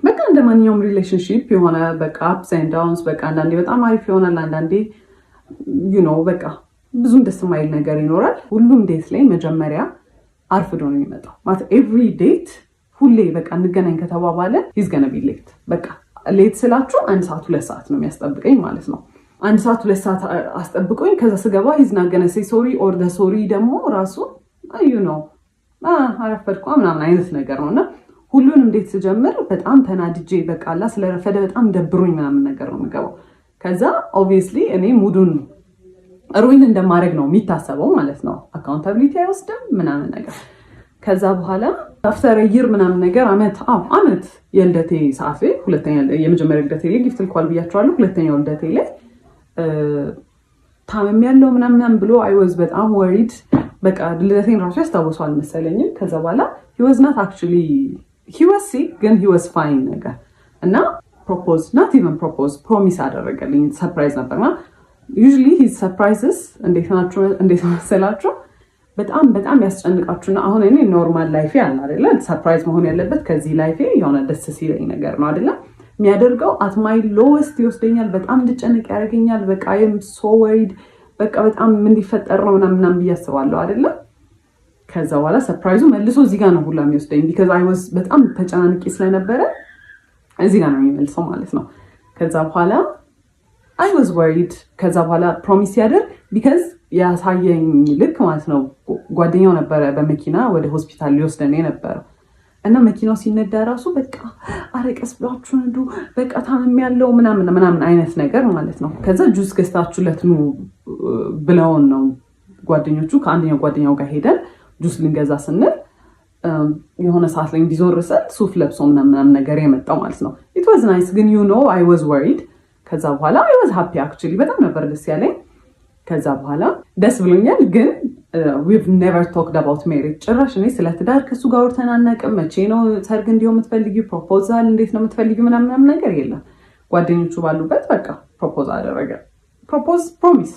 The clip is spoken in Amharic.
በቃ እንደ ማንኛውም relationship የሆነ በቃ ups and downs፣ በቃ አንዳንዴ በጣም አሪፍ ይሆናል፣ አንዳንዴ በቃ ብዙም ደስ የማይል ነገር ይኖራል። ሁሉም date ላይ መጀመሪያ አርፍዶ ነው የሚመጣው። ማለት every date ሁሌ በቃ እንገናኝ ከተባባለ he's gonna be late። በቃ late ስላችሁ 1 ሰዓት 2 ሰዓት ነው የሚያስጠብቀኝ ማለት ነው። 1 ሰዓት 2 ሰዓት አስጠብቆኝ ከዛ ስገባ he's not gonna say sorry or the sorry ደግሞ ራሱ አረፈድኳ ምናምን አይነት ነገር ነው። እና ሁሉንም date ስጀምር በጣም ተናድጄ በቃላ ስለረፈደ በጣም ደብሮኝ ምናምን ነገር ነው የምገባው። ከዛ obviously እኔ mood ኡን ruin እንደማድረግ ነው የሚታሰበው ማለት ነው። Accountability አይወስድም ምናምን ነገር። ከዛ በኋላ after a year ምናምን ነገር፣ አመት፣ አዎ አመት፣ የልደቴ ሰዓት ላይ፣ ሁለተኛ፣ የመጀመሪያ ልደቴ ላይ gift ልኳል ብያቸዋለሁ። ሁለተኛው ልደቴ ላይ ታምሜያለሁ ምናምን ብሎ I was በጣም worried። በቃ ልደቴን ራሱ ያስታውሰዋል መሰለኝም። ከዛ በኋላ he was not actually, he was sick ግን he was fine ነገር እና propose, not even propose, promise አደረገልኝ። Surprise ነበርና usually his surprises እንዴት ናቸው፣ እንዴት መሰላችሁ? በጣም በጣም ያስጨንቃችሁና አሁን እኔ normal life ኤ አለ አይደለ? Surprise መሆን ያለበት ከዚህ life ኤ የሆነ ደስ ሲለኝ ነገር ነው አይደለ? የሚያደርገው at my lowest ይወስደኛል። በጣም እንድጨንቅ ያደርገኛል። በቃ I'm so worried፣ በቃ በጣም ምን ሊፈጠር ነው ምናምን ምናምን ብዬ አስባለሁ አይደለ? ከዛ በኋላ surprise ኡ መልሶ እዚህ ጋር ነው ሁላ የሚወስደኝ because I was በጣም ተጨናንቄ ስለነበረ እዚህ ጋር ነው የሚመልሰው ማለት ነው። ከዛ በኋላ I was worried። ከዛ በኋላ promise ያደርግ because ያሳየኝ ልክ ማለት ነው፣ ጓደኛው ነበረ በመኪና ወደ ሆስፒታል ሊወስደን የነበረው እና መኪናው ሲነዳ ራሱ በቃ አረ ቀስ ብላችሁ ነዱ፣ በቃ ታምሜያለሁ ምናምን ምናምን አይነት ነገር ማለት ነው። ከዛ ጁስ ገዝታችሁለት ኑ ብለውን ነው ጓደኞቹ። ከአንደኛው ጓደኛው ጋር ሄደን ጁስ ልንገዛ ስንል የሆነ ሰዓት ላይ እንዲዞር ስል ሱፍ ለብሶ ምናምን ምናምን ነገር የመጣው ማለት ነው። It was nice ግን I was worried። ከዛ በኋላ I was happy actually፣ በጣም ነበር ደስ ያለኝ። ከዛ በኋላ ደስ ብሎኛል። ግን we've never talked about marriage። ጭራሽ እኔ ስለ ትዳር ከሱ ጋር አውርተን አናውቅም። መቼ ነው ሰርግ እንዲሆን የምትፈልጊው? Proposal እንዴት ነው የምትፈልጊው? ምናምን ምናምን ነገር የለም። ጓደኞቹ ባሉበት በቃ propose አደረገ። Propose, promise።